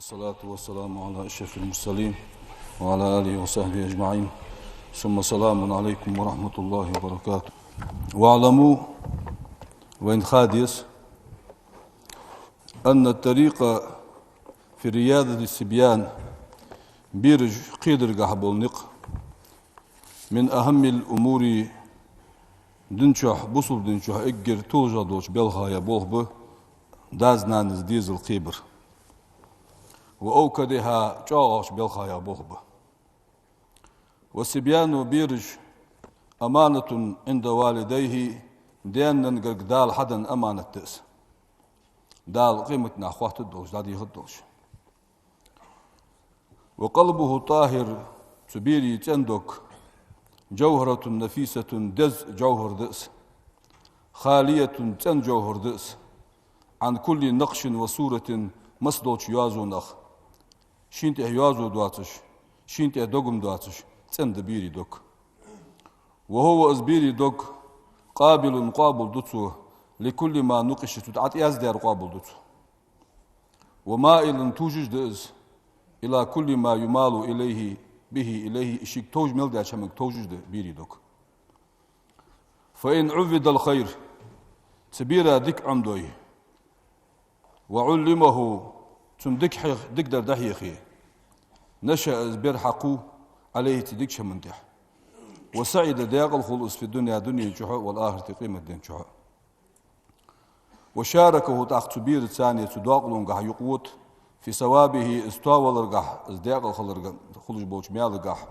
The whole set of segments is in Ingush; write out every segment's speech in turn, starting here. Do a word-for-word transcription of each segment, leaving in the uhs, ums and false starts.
الصلاة والسلام على أشرف المرسلين وعلى آله وصحبه أجمعين. ثم سلام عليكم ورحمة الله وبركاته. واعلموا, вайна ха деза, أن الطريق في رياضة الصبيان, бераш кхедаргахьа бола никъ, من أهم الأمور, дин чу, бусалба дин чу эггара толашагӀа долча белхаех болх ба дас-нанас дезал кхебар. وأوكدها, чӀоагӀача белхаех болх ба. والصبيان, бераш, أمانة عند والديه, даь-наьнагарга Дала хьаденна аманат да из. Дала къематдийнахьа хоаттаргдолаш, дӀадехаргдолаш. وقلبه الطاهر, цу бера цӀена дог, جوهرة نفيسة, деза жовхӀар да из, خالية, цӀена жовхӀар да из, عن كل نقش وصورة, масса долча йоазонах, шийна тӀа йоазув доацаш, шийна тӀа догам доацаш, цӀена да бера дог. وهو, из бера дог, قابل, къоабал ду цо, لكل ما نقش, цу тӀа тӀаяздаьр къоабал ду цо. ومائل, товжаш да из, إلى كل ما يمال إليه, به إليه, шийга товжа мел даьча хӀаманга товжаш да бера дог. فإن عوّد الخير, цу бера дика Ӏомадой, وعلّمه, цунна дика хьех-, дикадар дӀахьехе, نشأ, из бер хьакхув, عليه, цу дикача хӀаман тӀа. وسعد, даькъала хул из, في الدنيا, дунен чухь а, والآخرة, къематден чухь а. وشاركه, тӀаккха цу бераца цхьана цу доакъалонгахь юкъе вода, في ثوابه, из тоаваларгахь, из даькъала хиларга хулаш болча маьлагахь,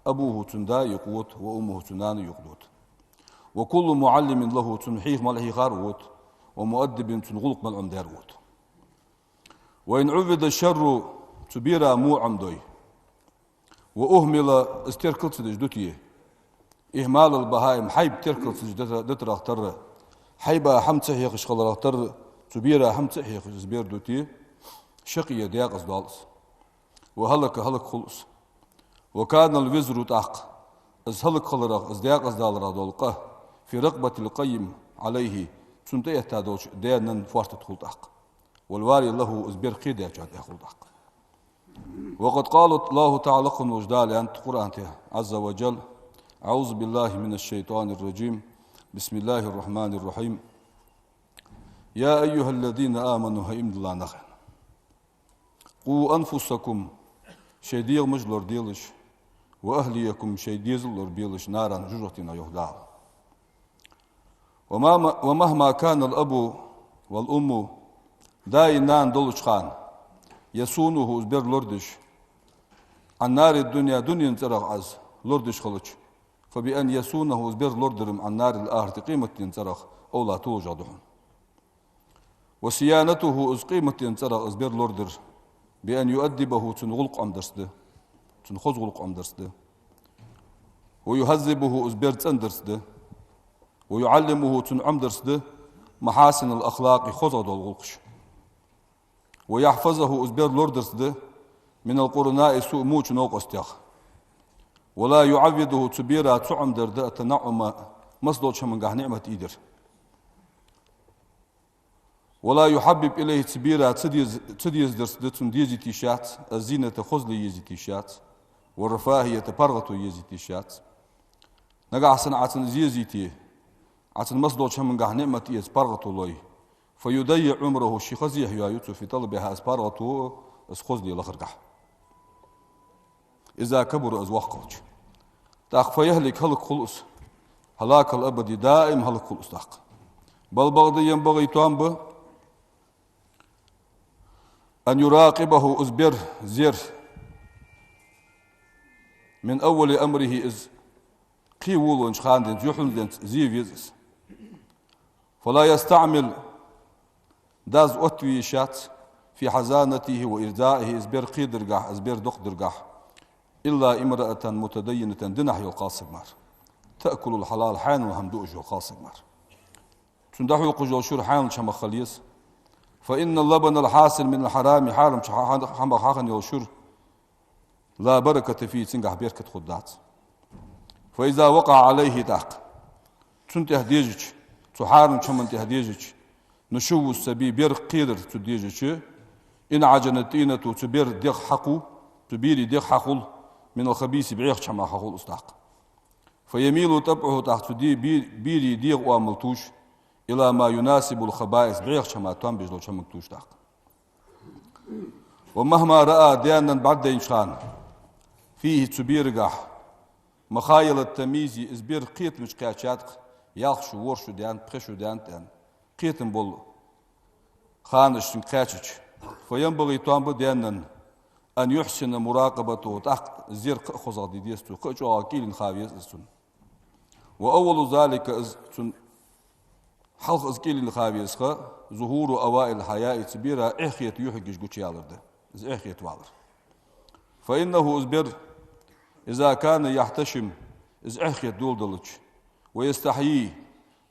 أبوه, цун да юкъе вода, وأمه, цун нана юкъе дода. وكل معلّم له, цунна хьеха мел хьехар а вода, ومؤدّب, цунна гӀулакх мел Ӏомадаьр а вода. وإن عوّد الشر, цу бера во Ӏомадой, وأهمل, из теркал ца деш дите, إهمال البهائم, хьайба теркал ца деш дита-, дитарах тарра, хьайба хӀама ца хьехаш хиларах тарра, цу бера хӀама ца хьехаш из бер дите, شقي, даькъаза доал из. وهلك, хӀалак хул из. وكان الوزر, тӀаккха из хӀалак хиларах, из даькъаза даларах дола къа, في رقبة القيم عليه, цунна тӀаэтта долча даь-наьна фоарта тӀа хул тӀаккха. والوالي له, из бер кхедаьчоа тӀа хул тӀаккха. وقد قال الله تعالى, лакха волча Дала аьннад Къуръан тӀа, عز وجل: أعوذ بالله من الشيطان الرجيم. بسم الله الرحمن الرحيم. يا أيها الذين آمنوا, хӀай иман дилла нах, قوا أنفسكم, шоай дегӀамаш лораделаш, وأهليكم, шоай дезал лорабелаш, نارا, жожагӀатенах, йоах Дала. وما-, ومهما كان الأب والأم, даи нана долча хана, يصونونه, из бер лорадеш, عن نار الدنيا, дунен цӀерах из лорадеш хилча, فبأن يصونه, из бер лорадар-м, عن نار الآخرة, къематден цӀерах, أولى, толашагӀа да хьона. وصيانته, из къематден цӀерах из бер лорадар, بأن يؤدبه, цунна гӀулакх Ӏомадарца да, цунна хоза гӀулакх Ӏомадарца да. ويهذبه, из бер цӀендарца да. ويعلّمه, цунна Ӏомадарца да, محاسن الأخلاق, хозагӀа дола гӀулакхаш. ويحفظه, из бер лорадарца да, من القرناء السوء, воча новкъостех. ولا يعوّده, цу бера ца Ӏомадар да, التنعّم, масса долча хӀамангахь ниӀмат ийдар. ولا يحبّب إليه, цу бера ца дез-, ца дезадарца да, цунна дезийта йиш яц, الزينة, хозал езийта йиш яц, والرفاهية, паргӀато езийта йиш яц. Нагахь санна Ӏа цунна из езийте, Ӏа цунна масса долча хӀамангахь ниӀмат эца, паргӀато лой, فيضيّع عمره, ший ха зехьа йоаю цо, في طلبها, из паргӀато, из хозал лахаргахь. إذا كبر, из воккха хилча. ТӀаккха فيهلك, хӀалак хул из, هلاك الأبد, даим хӀалак хул из тӀаккха. بل, бакъда, ينبغي, тоам ба, أن يراقبه, из бер зер, من أول أمره, из кхе волавеннача хана денз, юхьанца денз зе веза из. فلا يستعمل, дас оттаве йиш яц, في حضانته وإرضاعه, из бер кхедаргахь, из бер дакхадаргахь, إلا امرأة متدينة, динах йола кхалсаг мара, تأكل الحلال, хьаьнала хӀама дуаш йола кхалсаг мара. Цунна дӀахьокхаш йола шура хьаьналча хӀамах хила еза. فإن اللبن الحاصل من الحرام, хьарамча хӀа-, хӀа-, хӀамах хьахинна йола шура, لا بركة فيه, цунгахь беркат хургдац. فإذا وقع عليه, тӀаккха цунна тӀа дежача, цу хьарамча хӀаман тӀа дежача, نشو الصبي, бер кхедар цу дежача, انعجنت طينته, цу бера дегӀ хьакху, цу берий дегӀ хьакхул, من الخبيث, бӀеха чамах хьакхул из тӀаккха. فيميل طبعه, тӀаккха цу де-, бе-, берий дегӀа оамал туш, إلى ما يناسب الخبائث, бӀеха чама тоам беш долча хӀаманга туш тӀаккха. ومهما رأى, даьна бӀаргадайнача хана, فيه, цу берагахь, مخايل التمييز, из бер кхетамча кхаьчад-кх, ялх шу, ворхӀ шу даьннад, пхи шу даьннад аьнна, кхетам бола ханаш цунга кхаьчача. فينبغي, тоам ба даьна, أن يحسن مراقبته, тӀаккха зер кхы а хозагӀа де деза цо, кхы а чӀоагӀа кӀийлен ха веза из цунна. وأول ذلك, из цун хьалха из кӀийлен ха веза ха, ظهور أوائل الحياء, цу бера эхь хета юхьигаш гучаялар да, из эхь хета валар. فإنه, из бер, إذا كان يحتشم, из эхь хета доладелча, ويستحيي,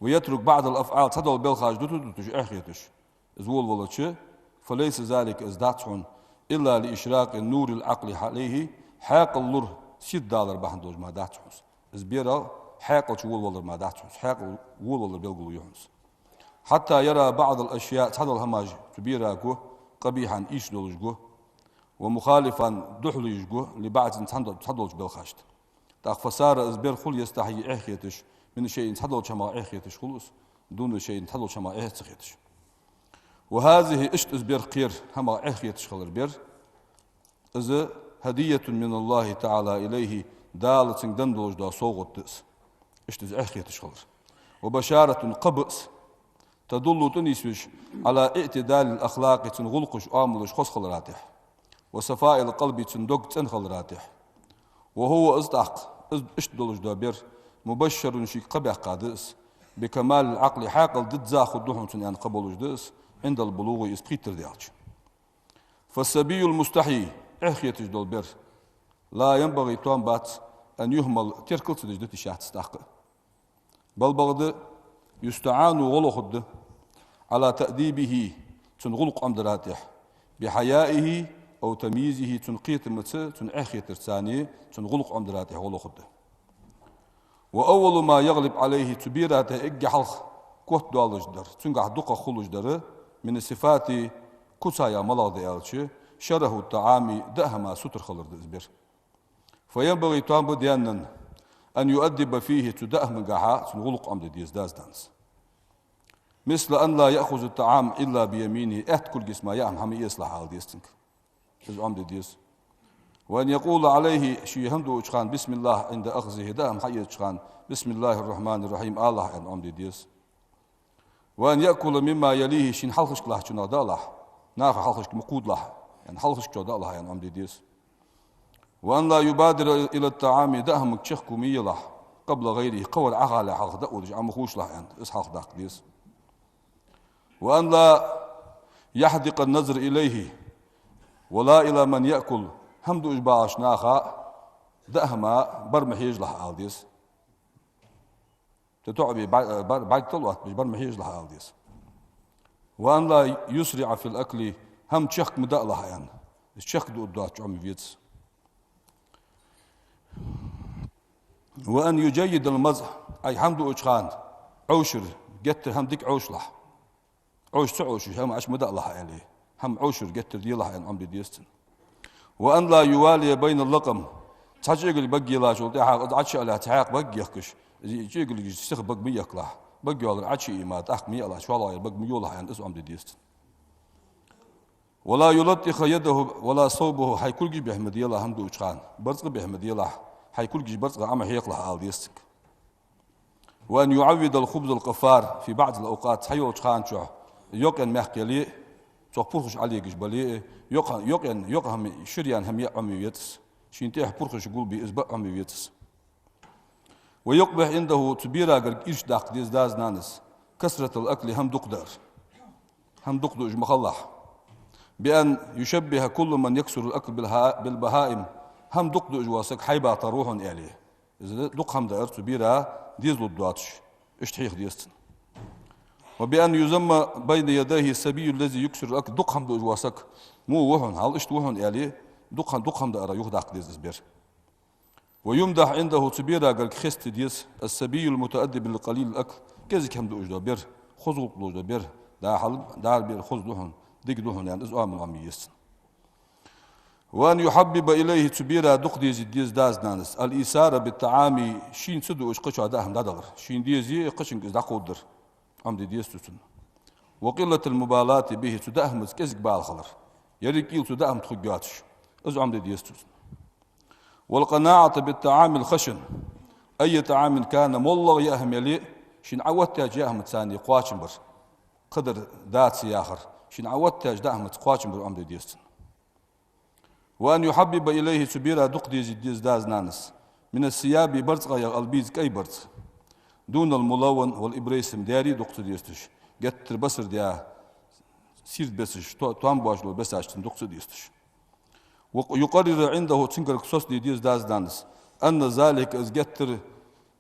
ويترك بعض الأفعال, цхьадола белхаш дуташ-дуташ эхь хеташ из волавелча, فليس ذلك, из дац хьона, إلا لإشراق نور العقل عليه, хьаькъала нур сийрдалар бахьан долаш мара дац хьона из. Из бера хьаькъал чу волавалар мара дац хьона из, хьаькъал волавалар белгало я хьона из. حتى يرى بعض الأشياء, цхьадола хӀамаш цу берага قبيحا, ийрча долаш го, ومخالفا, духьала еш го, لبعض, цхьан-, цхьадолча белхашта. ТӀаккха فصار, из бер хул, يستحيي, эхь хеташ, من شيء, цхьадолча хӀамах эхь хеташ хул из, دون شيء, цхьадолча хӀамах эхь ца хеташ. وهذه, иштта из бер кхер, хӀамах эхь хеташ хилар бер, из هدية من الله تعالى إليه, Дала цунга денна долаш дола совгӀат да из. Иштта из эхь хеташ хилар. وبشارة, кхаъ ба из, تدل, тӀанийсвеш, على اعتدال الأخلاق, цун гӀулакхаш, оамалаш хоза хилара тӀехь, وصفاء القلب, цун дог цӀена хилара тӀехь. وهو, из тӀаккха, из иштта долаш дола бер, مبشر, шийга кхаъ баьккха да из, بكمال العقل, хьаькъал дизза хургда хьона цун аьнна кхаъ болаш да из, عند البلوغ, из пхийттар даьлча. فالصبي المستحي, эхь хеташ дола бер, لا ينبغي, тоам бац, أن يهمل, теркал ца деш дита йиш яц из тӀаккха. بل, бакъда, يستعان, гӀо лохаргда, على تأديبه, цун гӀулакх Ӏомадара тӀехь, بحيائه أو تمييزه, цун кхетамца, цун эхь хетарца, цун гӀулакх Ӏомадара тӀехь гӀо лохаргда. وأول ما يغلب عليه, цу бера тӀа эггара хьалха котдоалаш дар, цунгахь дукхагӀа хулаш дар, من الصفات, куцаш малагӀа да аьлча, شره الطعام, даа хӀама сутара хилар да из бер. فينبغي, тоам ба даьна, أن يؤدب فيه, цу даа хӀамагахьа цун гӀулакх Ӏомаде деза даьца-нанас. مثل أن لا يأخذ الطعام إلا بيمينه, аьтта кулгаца мара яа хӀама хьа ма эцалахь ала деза цунга. Из Ӏомаде деза. وأن يقول عليه, ше хӀама дуача хана, بسم الله عند أخذه, даа хӀама хьаэцача хана, بسم الله الرحمن الرحيم алалахь аьнна Ӏомаде деза. وأن يأكل مما يليه, шийна хьалхашка латтачунах даалахь, наха хьалхашка ма кхувдалахь аьнна, хьалхашкачох даалахь аьнна Ӏомаде деза. وأن لا يبادر إلى الطعام, даа хӀамага чехка ма елахь, قبل غيره, кхывар Ӏохалале хьалха даа водаш Ӏа ма ховшалахь аьнна, из хьалхадаккха деза. وأن لا يحدق النظر إليه ولا إلى من يأكل, хӀама дуаш багӀача наха даа хӀама бар ма хьежалахь ала деза. Цу тоӀабе бӀа-, бӀа-, бӀарг тӀа лоаттабеш бар ма хьежалахь ала деза. وأن لا يسرع في الأكل, хӀама чехка ма даалахь аьнна, из чехка дуаргдоацаш Ӏомаве веза. وأن يجيد المضغ, Ӏа хӀама дуача хана Ӏовшар, геттара хӀама дика Ӏовшалахь. Ӏовша ца Ӏовшаш, хӀама Ӏочу ма даалахь аьле, хӀама Ӏовшар геттара делахь аьнна Ӏомаде деза цунна. وأن لا يوالي بين اللقم, цхьа чӀегилг бага елачул тӀехьагӀа из Ӏочу а лаьца, хьакха бага ехкаш, из чӀегилгаш сиха бага ма ехкалахь, бага йоалар Ӏочу а ийма, тӀаккха ма яалахь, шоллагӀа бага ма йолахь аьнна, из Ӏомаде деза цунна. ولا يلطخ يده ولا ثوبه, хьай кулгаш бӀеха ма делахь хӀама дуача хана, барзкъа бӀеха ма делахь, хьай кулгаш барзкъах Ӏо ма хьекхалахь ала деза цунга. وأن يعود الخبز القفار في بعض الأوقات, цхьайолча хана чухь йокъаенна маькх яле а, цох пурхаш Ӏолегаш бале а, йокъа-, йокъаенна, йокъа хӀама, шира яьнна хӀама яа Ӏомаве веза из. Шийна тӀехьа пурхаш гулбе, из баа Ӏомаве веза из. ويقبح عنده, цу берагара ирча даккха деза даьца-нанас, كثرة الأكل, хӀама дукха даар. ХӀама дукха дуаш ма хилалахь. بأن يشبه كل من يكثر الأكل بالها-, بالبهائم, хӀама дукха дуаш вола саг хьайбах тара ва хьона аьле. Из дукха хӀама даар цу бера дезалургдоацаш, иштта хьеха деза цунна. وبأن يذم بين يديه الصبي الذي يكثر الأكل, дукха хӀама дуаш вола саг во ва хьона, хьал иштта ва хьона аьле, дукха, дукха хӀама даарах юхадаккха деза из бер. ويمدح عنده, цу берагара хеставе деза, الصبي المتأدب القليل الأكل, кӀезига хӀама дуаш дола бер, хоза гӀулакх долаш дола бер, дӀахьал, дӀара бер хоза да хьона, Дика да хьона, аьнна, из оамал Ӏомаде деза цунна. وأن يحبب إليه, цу бера дукха дезе деза дас-нанас, الإيثار بالطعام, шийна ца дуаш кхычоа даа хӀама дӀадалар. Шийна дезе, кхычунга из дӀакховдадар Ӏомаде деза цо цунна. وقلة المبالاة به, цу даа хӀамаца кӀезига бала хилар. Еррига кӀийла цу даа хӀама тӀа хургйоацаш, из Ӏомаде деза цо цунна. والقناعة بالطعام الخشن، أي طعام كان, моллагӀа яа хӀама яле а, шийна Ӏооттадаьча яа хӀамаца царна кхоачам бар. Кхыдар дац яхар, шийна Ӏооттадаьча даа хӀамаца кхоачам бар Ӏомаде деза цунна. وأن يحبب إليه, цу бера дукха дезе деза дас-нанас, من الثياب, барзкъех البيض, кӀай барзкъа, دون الملون, вал ибрайсам даьри дукха ца дезаш, геттара басар даь, сийрда бесаш, то-, тоам боацаш дола бесаш цунна дукха ца дезаш. ويقرر عنده, цунгара соцаде деза дас-нанас, أن ذلك, из геттара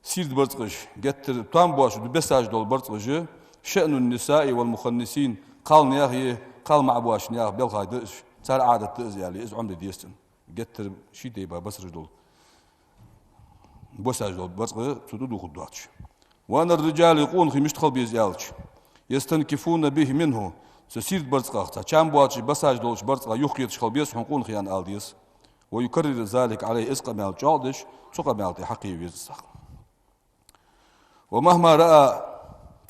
сийрда барзкъаш, геттара тоам боацаш дола бесаш дола барзкъаш, شأن النساء والمخنثين, кхалнаьха е кхалмаӀа боацаш наьха белхаш да уж, цар Ӏадат да из аьле, из Ӏомаде деза цунна. Геттара ший тайпара басараш дола, босаш дола барзкъа цу тӀа дохаргдоацаш. وأن الرجال, къонахий мишта хила беза аьлча, يستنكفون به منه, цу сийрда барзкъах, цу чам боацаш, босаш долча барзкъах юхакхеташ хила беза хьона къонахий, аьнна, ала деза. ويكرر ذلك عليه, из къамаьл чӀоагӀдеш, цу къамаьла тӀа хьакхе веза из саг. ومهما رأى,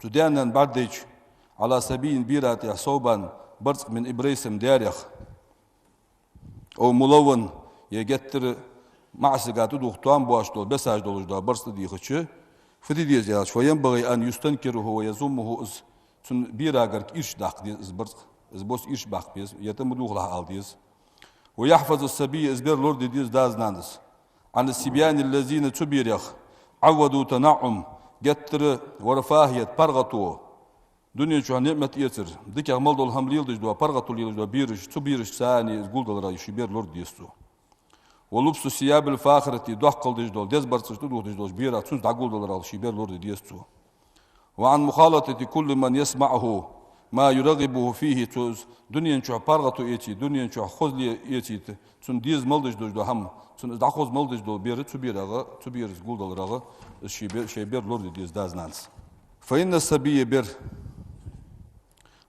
цу даь-наьна бӀаргадайча, على صبي, бера тӀа, ثوبا, барзкъа, من ибрайсам, даьрех, أو ملون, е геттара маӀа сага тӀадувха тоам боацаш дола, бесаш долаш дола барзкъа тӀадийхача, фу де деза аьлча, فينبغي أن يستنكره ويذمه, из цун берагара ирча даккха деза из барзкъа, из бос ирча баккха беза, е тӀа ма дувхалахь ала деза. ويحفظ الصبي, из бер лораде деза дас-нанас, عن الصبيان الذين, цу берех, عودوا التنعم, геттара, ورفاهية, паргӀато, дунен чу ниӀмат эцар, дикагӀа мел дола хӀама леладеш дола, паргӀато леладеш дола бераш, цу берашца царна из гулдаларах ший бер лораде деза цо. ولبس الثياب الفاخرة, доккхал деш дола, деза барзкъаш тӀадувхаш долча берах, цунца дӀагулдаларах ший бер лораде деза цо. وعن مخالطة كل من يسمعه ما يرغبه فيه, цо из дунен чу паргӀато эцийта, дунен чу хозал эцийта, цунна деза мел деш дола хӀама, цунна из дӀахоза мел деш дола бер, цу берагӀа, цу бераца гулдаларагӀа, из ший бер, ший бер лораде деза дас-нанас. فإن الصبي, бер,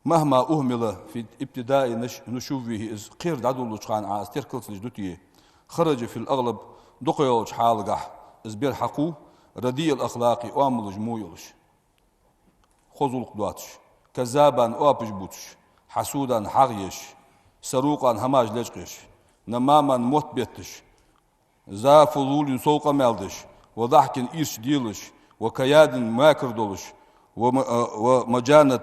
مهما أهمل في ابتداء نش-, نشوئه, из кхера дӀадолалуча хана Ӏа из теркал ца деш дите, خرج في الأغلب, дукхагӀйолча хьалагахь, из бер хьакхув, رديء الأخلاق, оамалаш во йолаш, хоза гӀулакх доацаш, كذابا, оапаш бувцаш, حسودا, хьагӀ еш, سروقا, хӀамаш лечкъаеш, نماما, мотт бетташ, ذا فضول, сов къамаьл деш, وضحك, ирча делаш, وكياد, мекар долаш, وم-, а, ومجانة,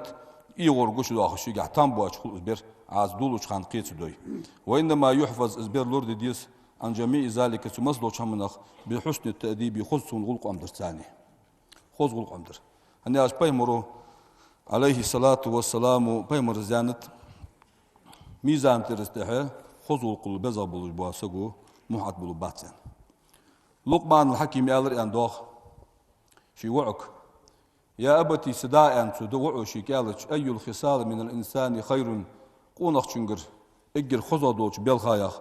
эгӀор гучадоахаш, шийгахьа там боацаш хул из бер, Ӏа из долалуча хана кхе ца дой. وإنما يحفظ, из бер лораде деза, عن جميع ذلك, цу массадолча хӀаманах, بحسن التأديب, хоза цун гӀулакх Ӏомадарца царна. Хоза гӀулакх Ӏомадар. ХӀана аьлча пайхамара, عليه الصلاة والسلام, пайхамара аьннад, мизан тӀера тӀехьа хоза гӀулакхал беза болаш бола саго мухь тӀаболабац, аьнна. Лукъманул Хьакима аьлар, аьнна, доагӀа ший воӀага: يا أبت, са да, аьнна, цу воӀо шийга аьлча, أي الخصال من الإنسان خير, къонахчунгара эггара хозагӀа долча белхаех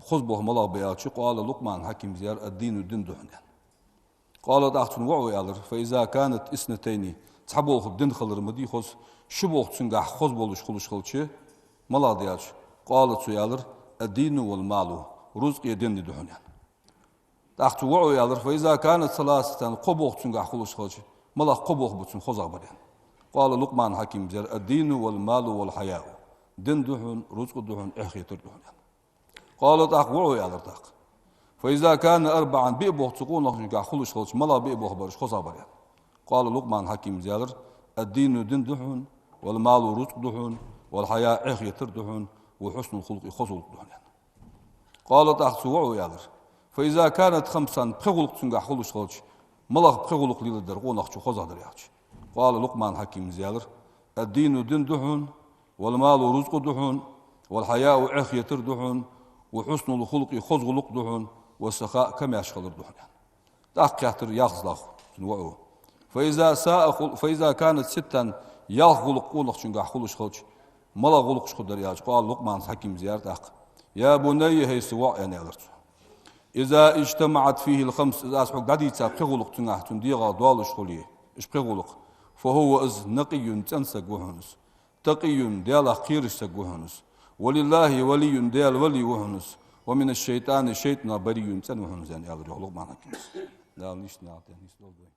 хоза болх малагӀа ба аьлча, قال, Лукъманул Хьакима аьлар: الدين, ди да хьона, аьнна. قال, тӀаккха цун воӀо аьлар: فإذا كانت اثنتين, цхьа болх ди хилар ма дий хоза, ши болх цунгахьа хоза болаш хулаш хилча, малагӀа да аьлча, قال, цо аьлар: الدين والمال, рузкъеи дини да хьона, аьнна. ТӀаккха цун воӀо аьлар: فإذا كانت ثلاثة, кхо болх цунгахьа хулаш хилча, малагӀа кхо болх ба цун хозагӀа бар, аьнна. قال Лукъманул Хьакима аьлар: الدين والمال والحياء, ди да хьона, рузкъа да хьона, эхь хетар да хьона, аьнна. قال, тӀаккха воӀо аьлар тӀаккха: فإذا كان أربعا, биъ болх цу къонахчунгахьа хулаш хилча, малагӀа биъ болх бар уж хозагӀа бар, аьнна. قال Лукъманул Хьакима аьлар: الدين, ди да хьона, والمال, рузкъа да хьона, والحياء, эхь хетар да хьона, وحسن الخلق, хоза гӀулакх да хьона, аьнна. قال, тӀаккха цун воӀо аьлар: فإذا كانت خمسا, пхи гӀулакх цунгахьа хулаш хилча, малагӀа пхи гӀулакх леладер къонахчо хозагӀа дар аьлча? قال Лукъманул Хьакима аьлар: الدين, ди да хьона, والمال, рузкъа да хьона, والحياء, эхь хетар да хьона, وحسن الخلق, хоза гӀулакх да хьона, والسخاء, камаьрша хилар да хьона, аьнна. ТӀаккха хаьттар ялхлагӀа цун воӀо: فإذا ساء خل-, فإذا كانت ستا, ялх гӀулакх къонахчунгахьа хулаш хилча, малагӀа гӀулакхаш хургдар аьлча? قال Лукъманул Хьакима аьлар тӀаккха: يا بني, хӀай са воӀ, аьнна аьлар цо, إذا اجتمعت فيه الخمس, из аз хьога дӀадийца пхи гӀулакх цунгахьа цун дегӀах долаш хуле, уж пхи гӀулакх, فهو, из, نقي, цӀена саг ва хьона из. تقي, Даьлах кхераш саг ва хьона из. ولله ولي, Даьла вали ва хьона из. ومن الشيطان, шайтӀанах بريء, цӀена ва хьона из, аьнна, аьлар йоах Лукъман-хьакимас. Дала нийсача наькъа тӀа нийсдолда вай.